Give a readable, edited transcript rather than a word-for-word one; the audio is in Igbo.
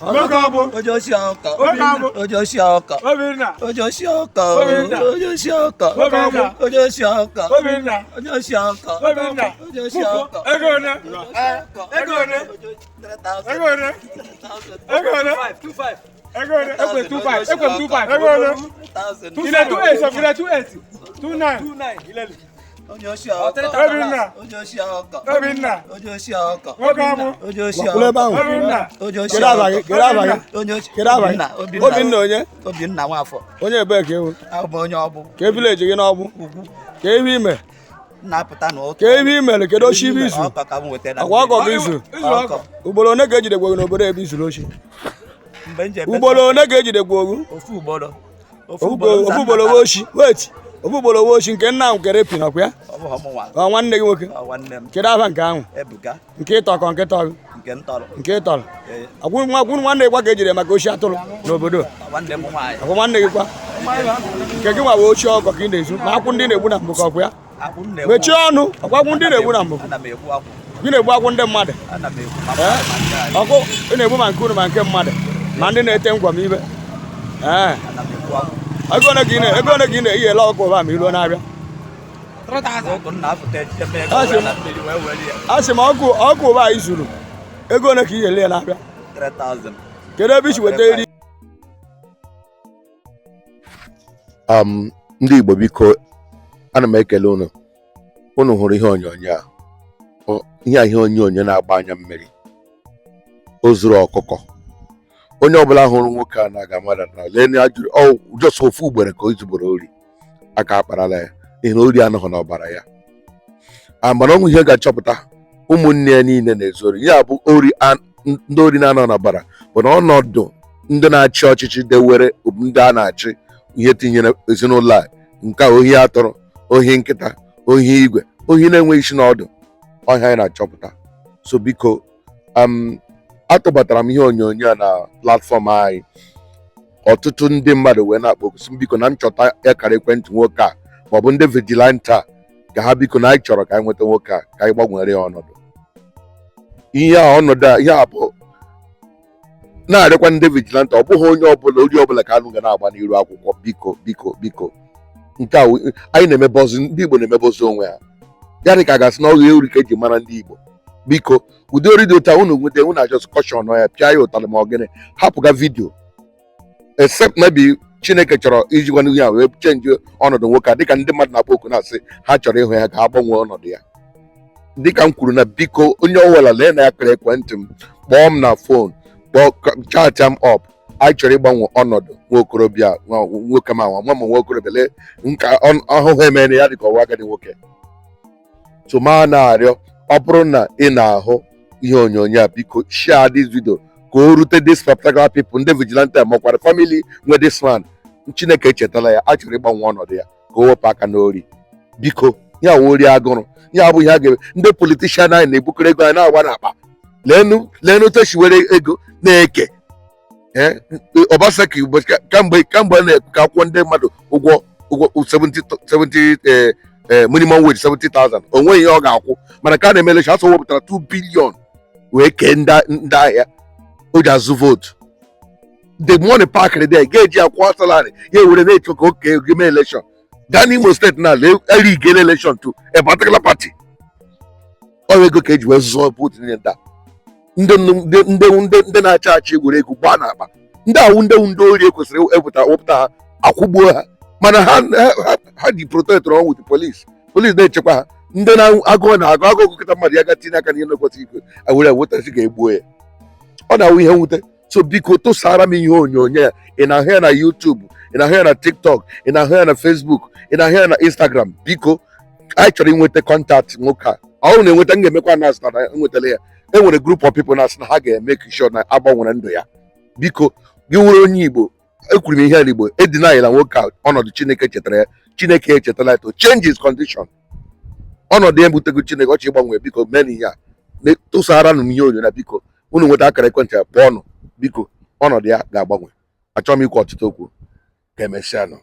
Nwoke ọbụ. Onye oshi ọkọ. Nwoke ọbụ. Onye oshi ọkọ. Obinna. Onye oshi ọkọ. Obinna. Onye oshi ọkọ. Obinna. Onye oshi ọkọ. Obinna. Onye oshi ọkọ. Obinna. Onye oshi ọkọ. Ego one? Ego one? Ego one? Ego one? Ego one? Ekwe 25. Ekwe 25. Ego one? Ile 28. Ile 28. 29. Onye oshi ọkọ. Obinna. Onye oshi ọkọ. Obinna. Onye oshi ọkọ. Nwoke ọbụ. Onye oshi Gbakwuru ebe ọkọ. ahụ. Obinna. Onye oshi Kedu afa gị? ọkọ. Kedu afa gị? Onye oshi. Kedu afa gị? Obinna. Obinna. Obinna onye? Obinna Nwafọ. Onye ebee ka ewu? Abụ m onye ọbụ. Ka village gị n'ọgbụ? Ugwu. Ka ihe ime? Na-apụta n'ụtụ. Ka ihe imere? Kedu oshi ibe izu? Ọkọ ka m wetara. Akwa ọkọ gị izu? Ọkọ. Ugboro one ka ejidegwo gị n'obodo ebe izuru oshi? Mgbe m ji ebe Ugboro one ka ejidegwo gị? Ofu ugboro. Ofu Ofu ugboro we oshi. Wait. Ofu ugboro we oshi nke nna ahụ kere pin ọkwa ya? Ọ bụghị mụ nwa. Ọ nwanne gị nwoke? Ọ nwanne m. Kedu afa nke ahụ? Ebuka. Nke ịtọ kọ nke tọrọ? Nke m tọrọ. Nke ị tọrọ? Ee. Akwụ nwanne gị kwa ka ejide maka oshi atụrụ n'obodo. Nwanne m nwaanyị. Akwụ nwanne gị kwa? Nke gị nwa bụ oshi ọkọ ka ị na-ezu ma akwụ ndị na-egbu na mbụ ka ọkwa ya? Akwụ m na-egbu. Mechie ọnụ, ọkwa akwụ ndị na-egbu na mbụ. Ana m egbu akwụ. Gị na-egbu akwụ ndị mmadụ. Ana m egbu ma Ee? mmadụ ma ndị anyị. Ọkụ ị na-egbu ma nke unu ma nke mmadụ ma ndị na-ete ngwa m ibe. Ee. Ana m egbu akwụ. Ego ole ka ị na ego ole ka ị na-eyi ele ọkụ ụba ma iruo n'abịa? Ọkụ m na-apụta echebe ego Asị wee m- na mmiri wee were ya. A sị m ọkụ ọkụ ụba anyị zuru. Ego ole ka ị ele ya n'abịa? 3000. Kedu ebe i si weta eri? Ndị Igbo, biko, ana m ekele unu. Unu hụrụ ihe onyonyo a? Ihe a, ihe onyonyo na-agba anya mmiri. O zuru ọkụkọ. Onye ọbụla hụrụ nwoke a na-aga mmadụ na lee na ajụrụ ọ just ofu ugboro ka o zuboro ori, aka akparala ya, n'ihi na ori anọghị n'ọbara ya. A mana ọnwụ ihe ga-achọpụta ụmụnne ya niile na-ezu ori ya bụ ori ndị ori na-anọ n'ọbara bụ na ọnọdụ ndị na-achị ọchịchị dewere ndị a na-achị ihe tinyere ezinụlọ a nke a ohi atụrụ, ohi nkịta, ohi igwe, ohi na-enweghị isi n'ọdụ ọhịa anyị na-achọpụta. So biko, atụbatara m ihe onyonyo a na platform anyị. Ọtụtụ ndị mmadụ wee na-akpọ oku sị m biko na m chọta akara ekwentị nwoke a maọbụ ndị vigilante a, ka ha biko na anyị chọrọ ka anyị nweta nwoke a, ka anyị gbanwere ya ọnọdụ ihe a, ọnọdụ a. Ihe a bụ na-arịọkwa ndị vigilante, ọ bụghị onye ọbụla ori ọbụla ka anụ ga na-agba n'iru akwụkwọ. Biko, biko, biko, nke a anyị na-emebọzi, ndị Igbo na-emebọzi onwe ha ya dị ka a ga-asị na ọghọ ori ka eji mara ndị Igbo. Biko, ụdị ori dị ụta unu nweta, unu a just caution ya, pịa ya ụtalị ma ọ gịnị, hapụga video, except maybe Chineke chọrọ ijikwa ihe a wee change ọnọdụ nwoke a, dịka ndị mmadụ na-akpọ oku na-asị ha chọrọ ịhụ ya ka ha gbanwee ọnọdụ ya. Dịka m kwuru na biko, onye ọbụla lee na ya kere ekwentị m, kpọọ m na phone, kpọọ, chat m up. Anyị chọrọ ịgbanwe ọnọdụ nwa okorobịa, nwoke ma nwa ma nwa okorobịa. Lee nka ahụhụ emere ya dịka ọwa agadi nwoke. So ma na-arịọ, ọ bụrụ na ị na-ahụ ihe onyonyo a, biko share this video ka o rute this particular people, ndị vigilante makwara family nwe this man. Chineke echetala ya, a chọrọ ịgbanwe ọnọdụ ya ka o wepụ aka n'ori. Biko, ya wụ ori agụrụ ya abụghị a ga ndị politician anyị na-ebukọrọ ego anyị na-agba n'akpa. Leenụ, leenụ teshiwere ego na-eke. Ee, Obaseki ụbọchị kamgbe a na-ekwu ka akwụkwọ ndị mmadụ ụgwọ 70 70 minimum wage 70,000, o nweghị ihe ọ ga-akwụ, mana ka a na-eme election, asọ wepụtara 2 billion wee kee ndị ahịa o ji azụ vote. The money parked there ga-eji akwụ salary ya ewere na-eche ka oke ego mee election. Gaa n'Imo Steeti na erigele election to a particular party. Ọ ego ka eji wee zụọ vote niile nta. Ndị na-achị achị egwuregwu gbaa n'akpa ndị awụ ndị ori ekwesịrị ewepụta wepụta ha, akwụgbuo ha, mana ha ji protect run with the police. Police na-echekwa ha. Ndị na-agụụ na-agụ agụụ kịta mmadụ ya ga tinye aka n'ihe na-ekwesịghị ikwe ewere ewetasi ka egbuo ya. Ọ na-awụ ihe mwute. So biko, tụsara m ihe onyonyo ya. Ị na-ahụ ya na YouTube, ị na-ahụ ya na TikTok, ị na-ahụ ya na Facebook, ị na-ahụ ya na Instagram, biko, anyị chọrọ inweta contact nwoke a. Ọ bụrụ na enweta, m ga-emekwa na asị na enwetala ya. E nwere group of people na-asị na ha ga-eme sure na agbanwere ndụ ya. Biko, gị wụrụ onye Igbo, ekwuru m ihe a n'Igbo, edinayila nwoke a ọnọdụ. Chineke chetara ya, Chineke echetala ya to change his condition. Ọnọdụ ya butego Chineke ọchị ịgbanwe. Biko, mee ihe a, tụsara nụ m ihe onyonyo. Biko, unu nweta akara ekwentị ya, kpọọ ọnụ. Biko, ọnọdụ ya ga-agbanwe. Achọghị m ikwu ọtụtụ okwu. Ka emesịa nụ.